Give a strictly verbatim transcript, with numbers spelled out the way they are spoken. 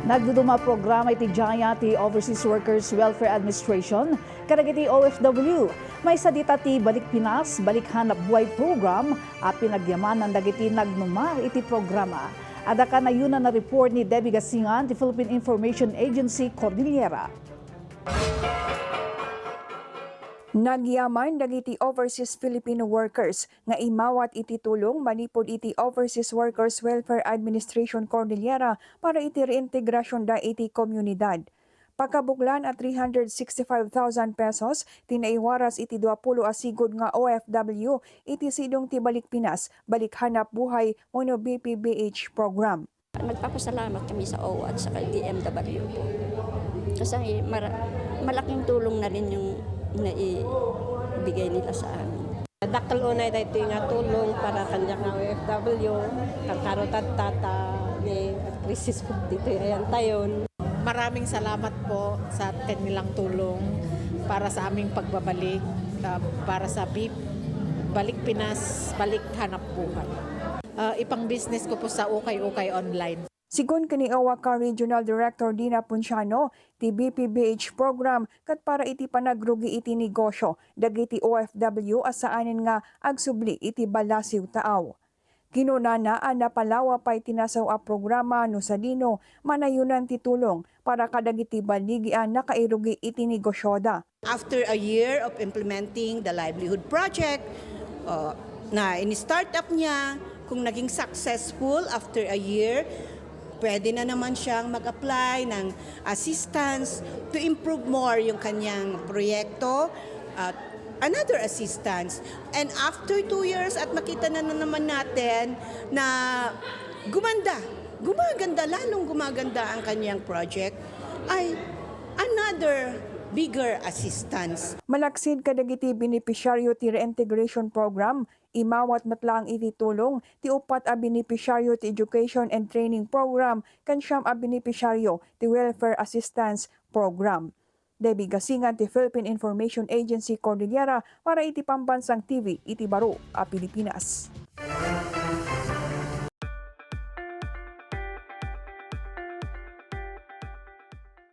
Nagduduma a programa iti DIA ti Overseas Workers Welfare Administration kadagiti O F W. Maysa dita ti Balik Pinas, Balik Hanap Buhay Program a pinagyamanan dagiti nagnuma iti programa. Adda kanayon a report ni Debbie Gasingan ti Philippine Information Agency Cordillera. Nagyaman dagiti overseas Filipino workers nga imawat iti tulong manipud iti Overseas Workers Welfare Administration Cordillera para iti reintegrasyonda iti komunidad. Pakabuklan a three hundred sixty-five thousand pesos ti naiwaras iti duapulo a sigud nga O F W iti sidong ti Balik Pinas, Balik Hanap Buhay wenno B P B H program. Nagpapasalamat kami sa O W A at sa D M W po. Kasi mara-, malaking tulong na rin yung naibigay nila sa amin. Dakkel unay daytoy nga tulong para kaniak nga O F W, kang karo tatta ta ni krisis dito ayan tayon. Maraming salamat po sa kanilang tulong para sa aming pagbabalik, ah, para sa B-, Balik Pinas, Balik Hanap Buhay. Ah, ipang-business ko po sa Ukay-Ukay Online. Sigun ken ni O W A CAR Regional Director Dina Ponciano, ti B P B H program ket para iti panagrugi iti negosyo dagiti O F W a saanen nga agsubli iti balasiw taaw. Kinunana a napalawa pay ti nasaw a programa no sadino manayonan ti tulong para kadagiti baligi a nakairugi iti negosyoda. After a year of implementing the livelihood project, uh, na in-start up niya, kung naging successful after a year, pwede na naman siyang mag-apply ng assistance to improve more yung kanyang proyekto at another assistance. And after two years at makita na, na naman natin na gumanda, gumaganda, lalong gumaganda ang kanyang project, ay another bigger assistance. Malaksid kadagiti benepisyaryo ti reintegration program, imawat met laeng iti tulong ti uppat a benepisyaryo ti Education and Training Program ken siam a benepisyaryo ti Welfare Assistance Program. Debbie Gasingan ti Philippine Information Agency Cordillera para iti Pambansang T V iti Baro a Pilipinas.